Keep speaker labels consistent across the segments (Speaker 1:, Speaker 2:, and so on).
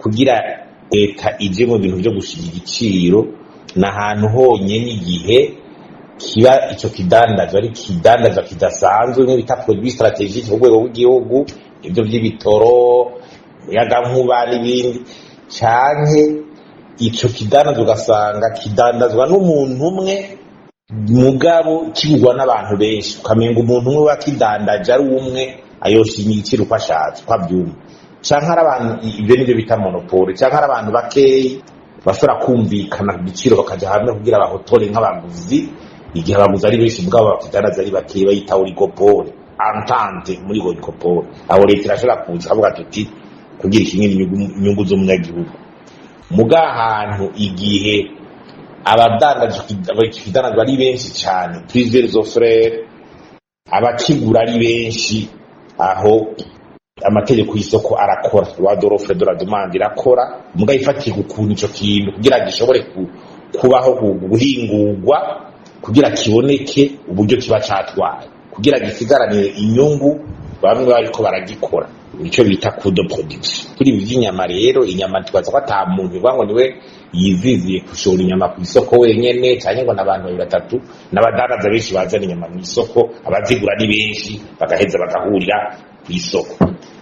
Speaker 1: Kugira leta ije mu bintu vyo gushinga igiciro, ni ahantu honyene igihe kiba ico kidandazwa ari kidandazwa kidasanzwe, nk'ibita bita produit stratégique ku rwego rw'igihugu, ivyo vy'ibitoro, umuyagankuba n'ibindi, canke ico kidandazwa ugasanga kidandazwa n'umuntu umwe, mugabo kigurwa n'abantu benshi, ukamenga umuntu umwe wakidandaje ari umwe ayoshinga igiciro uko ashatse, uko avyumva, canke ari abantu, ivyo nivyo bita monopole, canke ari abantu bakeyi bashobora kumvikana ku giciro, bakaja hamwe kugira bahotore nk'abaguzi. Igihe abaguzi ari benshi mugabo bakidandaza ari bakeyi, bayita oligopole, entente muri oligopole. Aho leta irashobora kuza ikavuga tuti kugira ikingire inyungu z'umunyagihugu. Muga ahantu igihe abadandaje ikidandazwa ari benshi cane, plusieurs offreurs, abakigura ari benshi, aho amategeko y'isoko arakora, loi de l'offre de la demande irakora, muga ifatiye ku kuntu ico kintu kugira gishobore kubaho, guhingurwa, kugira kiboneke, uburyo kiba catwaye kugira gisigaranire inyungu bamwe bariko baragikora, nico bita coût de production. Kuri ibi vy'inyama rero, inyama twaza ko ata muntu uvuga ngo niwe yiziziye gushora inyama ku isoko wenyene, canke ngo n'abantu babiri, batatu, n'abadandaza benshi bazana inyama mu isoko, abazigura ni benshi, bagaheza bagahurira ku isoko.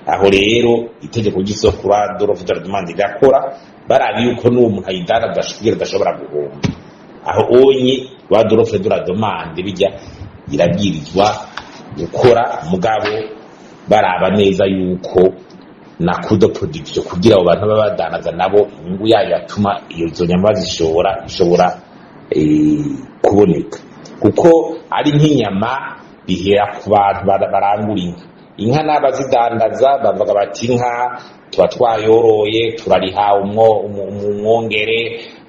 Speaker 1: Aho rero itegeko ry'isoko, loi de l'offre de la demande, rirakora, baraba yuko n'uwo muntu ayidandaza kugira adashobora guhomba. Aho onye loi de l'offre de la demande bijya irabwirizwa gukora, mugabo baraba neza yuko na coût de production kugira abo bantu baba badandaza nabo inyungu yayo yatuma iyo izo nyama bazishora ishobora kuboneka. Kuko ari nk'inyama, bihera ku bantu barangura inka. Inka n'abazidandaza bavuga bati: "Inka tuba twayoroye, turariha umwongere,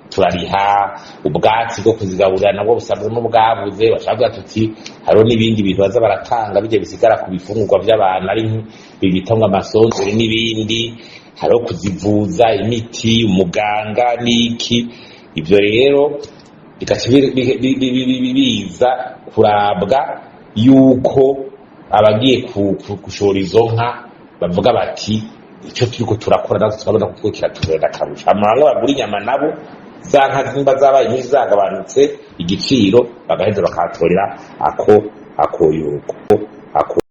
Speaker 1: turariha ubwatsi bwo kuzigaburira, nabwo busanzwe n'ubwabuze." Bashaka tuti hariho n'ibindi bintu baza baratanga bijya bisigara ku bifungurwa by'abantu, ari bita ngo amasonzere n'ibindi, hariho kuzivuza, imiti, umuganga n'iki. Ibyo rero bigaca biza kurabwa yuko abagiye gushora izo nka bavuga bati: "Icyo turiko turakora natwe turabona kuko kiratubera akarusho." Hama bamwe bagura inyama nabo, za nka zimba zabaye nyinshi zagabanutse igiciro, bagaheza bakahatorera ako akoyoko ako.